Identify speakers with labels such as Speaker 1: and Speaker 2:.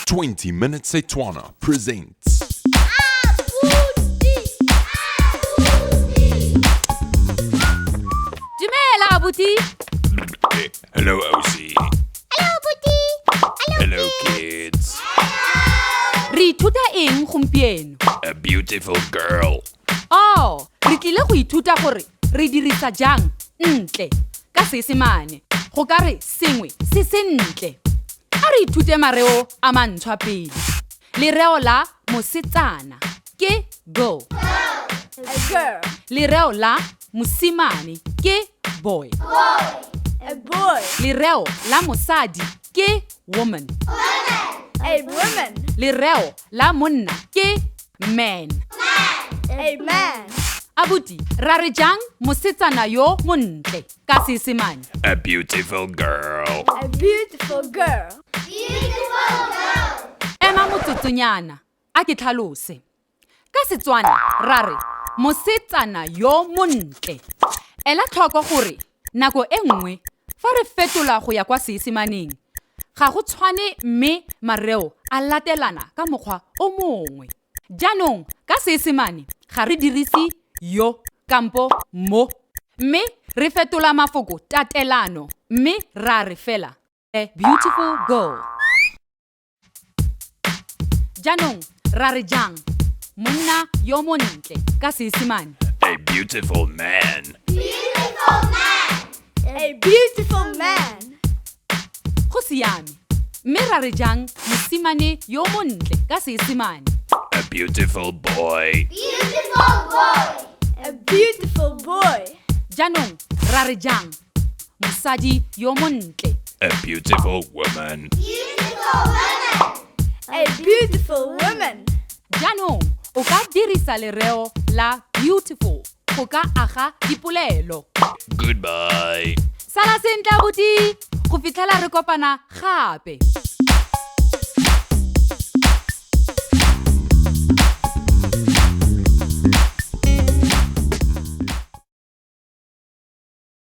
Speaker 1: 20 Minute Setswana presents.
Speaker 2: Dumela abuti.
Speaker 1: Hello, Ausi.
Speaker 3: Hello, Buti.
Speaker 1: Hello, kids.
Speaker 2: Re ithuta eng gompieno?
Speaker 1: A beautiful girl.
Speaker 2: Oh, re tlile go ithuta gore re dirisa jang ntle ka Seesemane go ka re sengwe se sentle. A re ithute mareo a mantshwa pele. Lereo la mosetsana ke girl.
Speaker 3: A girl.
Speaker 2: Lereo la mosimane ke boy.
Speaker 3: A boy.
Speaker 2: Lereo la mosadi ke woman.
Speaker 3: A woman.
Speaker 2: Lereo la monna ke man.
Speaker 3: A man.
Speaker 2: Abuti, ra re jang mosetsana yo montle ka Seesemane?
Speaker 1: A beautiful girl.
Speaker 3: A beautiful girl.
Speaker 2: Ema motsotsonyana, a ke tlhalose. Ka Setswana ra re mosetsana yo montle. Ela tlhoko gore nako e nngwe fa re fetola go ya kwa Seesemaneng ga go tshwane mme mareo a latelana ka mokgwa o mongwe. Jaanong ka Seesemane ga re dirise yo kampo mo mme re fetola mafoko tatelano mme ra re fela a beautiful girl. Jaanong ra re jang monna yo montle ka Seesemane?
Speaker 1: A beautiful man.
Speaker 3: A beautiful man.
Speaker 2: Go siame. Mme ra re jang mosimane yo montle ka Seesemane?
Speaker 1: A beautiful boy.
Speaker 3: A beautiful boy.
Speaker 2: Jaanong ra re jang mosadi yo montle?
Speaker 1: A beautiful woman.
Speaker 3: A beautiful woman.
Speaker 2: Jaanong o ka dirisa lereo la beautiful go ka aga dipolelo.
Speaker 1: Goodbye.
Speaker 2: Sala sentle abuti, go fitlhela re kopana gape.